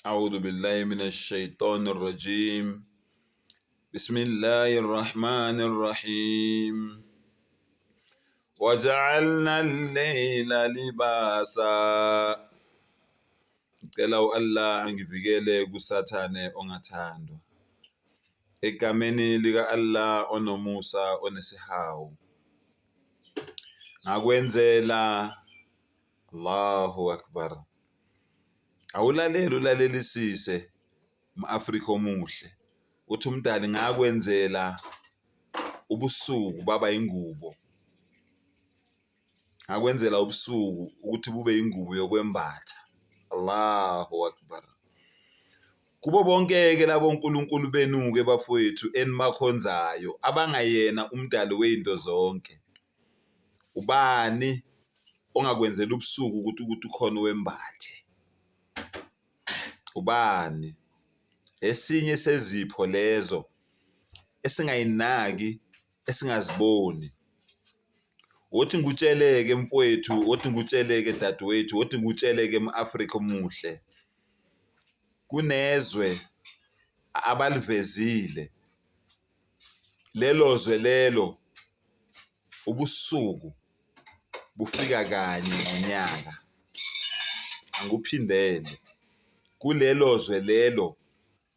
أعوذ بالله من الشيطان الرجيم بسم الله الرحمن الرحيم وجعلنا الليل لباسا. Ngicela u-Allah angivikele kuSathane ongathandwa. Egameni lika-Allah onomusa onesihawu. Ngakwenzela Allahu Akbar. Awulaleli ulalelisise m-Afrika omuhle. Uthi umdali ngakwenzela ubusuku baba ingubo. Ngakwenzela ubusuku ukuthi bube ingubo yokwembatha. Allahu Akbar. Kubo bonke-ke labo nkulunkulu benu-ke bafowethu enibakhonzayo abangayena umdali wezinto zonke. Ubani ongakwenzela ubusuku ukuthi ukhona wembathe? Ubani? Esinye sezipho lezo esingayinaki esingaziboni. Wothi ngikutsheleke mfowethu, wothi ngikutsheleke dadewethu, wothi ngikutsheleke m-Afrika omuhle. Kunezwe abalivezile lelo zwe lelo ubusuku bufika kanye ngonyaka. Angikuphindele, kulelo zwe lelo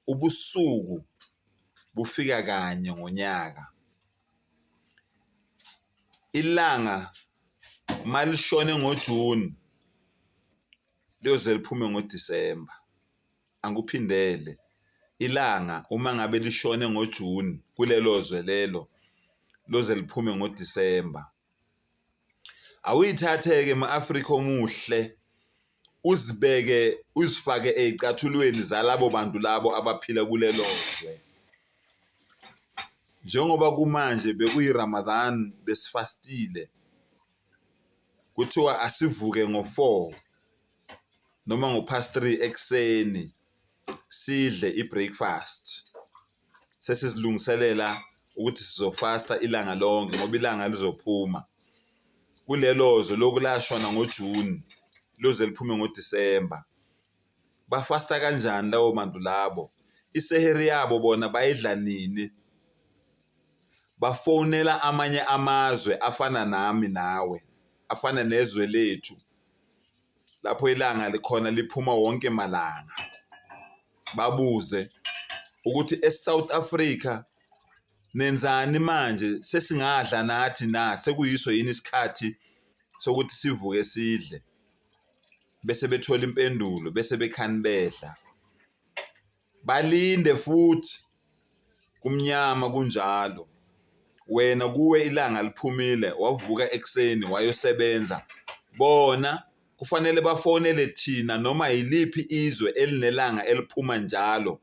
ubusuku bufika kanye ngonyaka. Ilanga malishone ngoJuni liyoze liphume ngoDisemba. Angikuphindele, ilanga uma ngabe lishone ngoJuni kulelo zwe lelo loze liphume ngoDisemba. Awuyithathe-ke ma-Afrika omuhle uzibeke uzifake ey'cathulweni zalabo bantu labo abaphila kulelo zwe. Njengoba kumanje bekuyi-Ramadan besifastile, kuthiwa asivuke ngo-4 noma ngo-past 3 ekuseni sidle i-breakfast. Sesizilungiselela ukuthi sizofasta ilanga lonke ngoba ilanga lizophuma. Kulelo zwe lokhu lashona ngoJuni liyoze liphume ngoDisemba. Bafasta kanjani labo bantu labo? Iseheri yabo bona bayidla nini? Bafonela amanye amazwe afana nami nawe, afana nezwe lethu lapho ilanga likhona liphuma wonke malanga. Babuze ukuthi eSouth Africa nenzani manje, sesingadla nathi na, sekuyiso yini isikhathi sokuthi sivuke sidle? Bese bethola impendulo, bese bekhani bedla. Balinde futhi kumnyama kunjalo. Wena kuwe ilanga liphumile, wavuka ekuseni wayosebenza. Bona kufanele bafonele thina noma yiliphi izwe elinelanga eliphuma njalo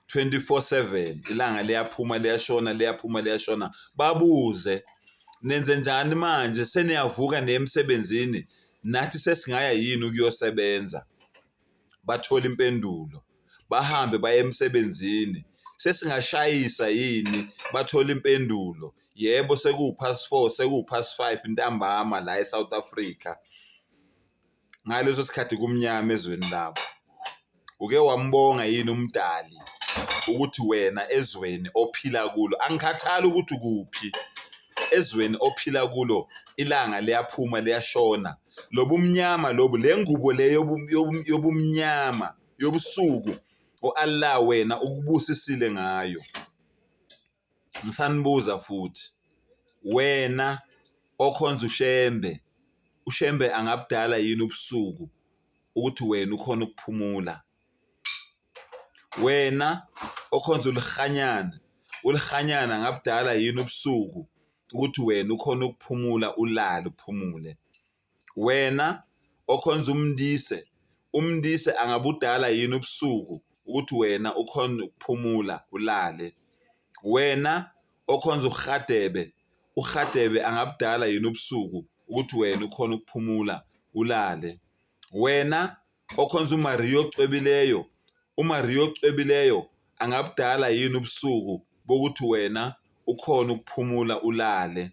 24/7, ilanga liyaphuma liyashona, liyaphuma liyashona. Babuze nenze njani manje, seniyavuka niye emsebenzini, nathi sesingaya yini ukuyosebenza? Bathola impendulo, bahambe baye emsebenzini. Sesingashayisa yini? Bathola impendulo, yebo sekuwu-past 4, sekuwu-past 5 ntambama la eSouth Africa. Ngaleso sikhathi kumnyama ezweni labo. Uke wambonga yini umdali ukuthi wena ezweni ophila kulo, angikhathali ukuthi ukuphi, ezweni ophila kulo ilanga liyaphuma liyashona. Lobumnyama lobu, le ngubo le yobumnyama yobusuku u-Allah wena ukubusisile ngayo. Ngisanibuza futhi, wena okhonza uShembe, uShembe angabudala yini ubusuku ukuthi wena ukhona ukuphumula? Wena okhonza uLihanyana, uLihanyana angabudala yini ubusuku ukuthi wena ukhona ukuphumula ulale uphumule? Wena okhonza uMndise, uMndise angabudala yini ubusuku ukuthi wena ukhona ukuphumula ulale? Wena okhonza uRhadebe, uRhadebe angabudala yini ubusuku ukuthi wena ukhona ukuphumula ulale? Wena okhonza uMaria ocwebileyo, uMaria ocwebileyo angabudala yini ubusuku bokuthi wena ukhona ukuphumula ulale?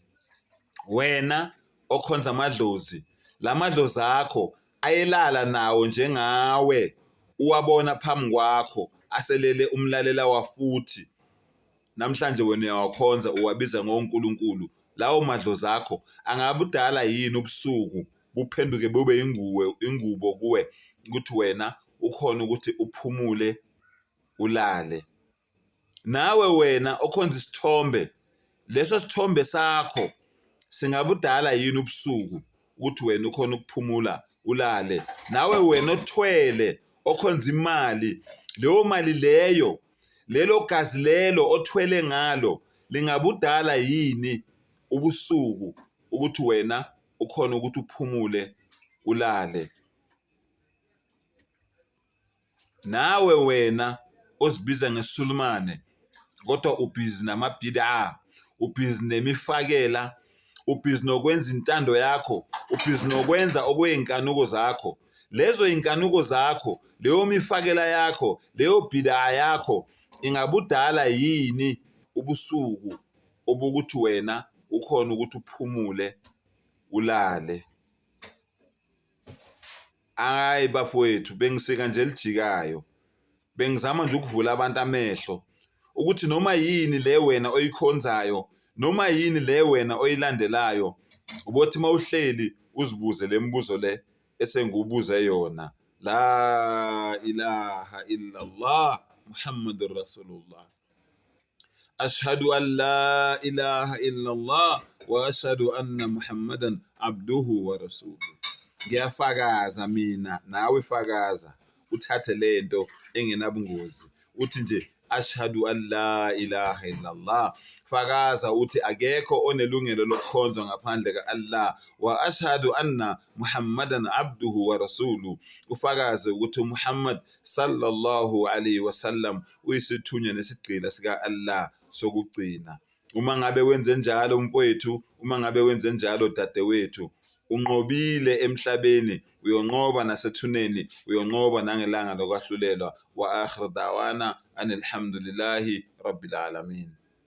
Wena okhonza amadlozi, la madlozi akho ayelala nawo njengawe. uwabona phambi kwakho aselele umlalela wafuthi namhlanje wena uyawakhonza uwabiza ngonkulunkulu lawo madlozi akho angabudala yini ubusuku buphenduke bube inguwe ingubo kuwe ukuthi wena ukhona ukuthi uphumule ulale nawe wena okhonza isithombe leso sithombe sakho singabudala yini ubusuku ukuthi wena ukhona ukuphumula ulale nawe wena othwele okhonza imali leyo mali leyo lelo gazi lelo othwele ngalo lingabudala yini ubusuku ukuthi wena ukhona ukuthi uphumule ulale Nawe wena ozibiza ngeSulumane kodwa ubhizi namabhida, ubhizi nemifakela, ubhizi nokwenza intando yakho, ubhizi nokwenza okwey'nkanuko zakho. Lezo y'nkanuko zakho, leyo mifakela yakho, leyo bhida yakho ingabudala yini ubusuku obukuthi wena ukhona ukuthi uphumule ulale? Hayi bafowethu bengisika nje elijikayo. Bengizama nje ukuvula abantu amehlo ukuthi noma yini le wena oyikhonzayo, noma yini le wena oyilandelayo, ubothi uma uhleli uzibuze le mibuzo le esengiwubuze yona. La ilaha illallah Muhammadur Rasulullah. Ashhadu an la ilaha illallah wa ashhadu anna Muhammadan abduhu wa rasuluhu. Ngiyafakaza mina nawe fakaza uthathe lento engenabungozi uthi nje ashhadu an la ilaha illallah fakaza uthi akekho onelungelo lokukhonzwa ngaphandle ka-Allah wa ashhadu anna Muhammadan abduhu wa rasuluhu ufakaze ukuthi uMuhammad sallallahu alayhi wasallam uyisithunywa nesigqila sika-Allah sokugcina. Uma ngabe wenze njalo mfowethu, uma ngabe wenze njalo dadewethu, unqobile emhlabeni, uyonqoba nasethuneni, uyonqoba nangelanga lokwahlulelwa. Wa akhir dawana anilhamdulillahi rabbil alamin.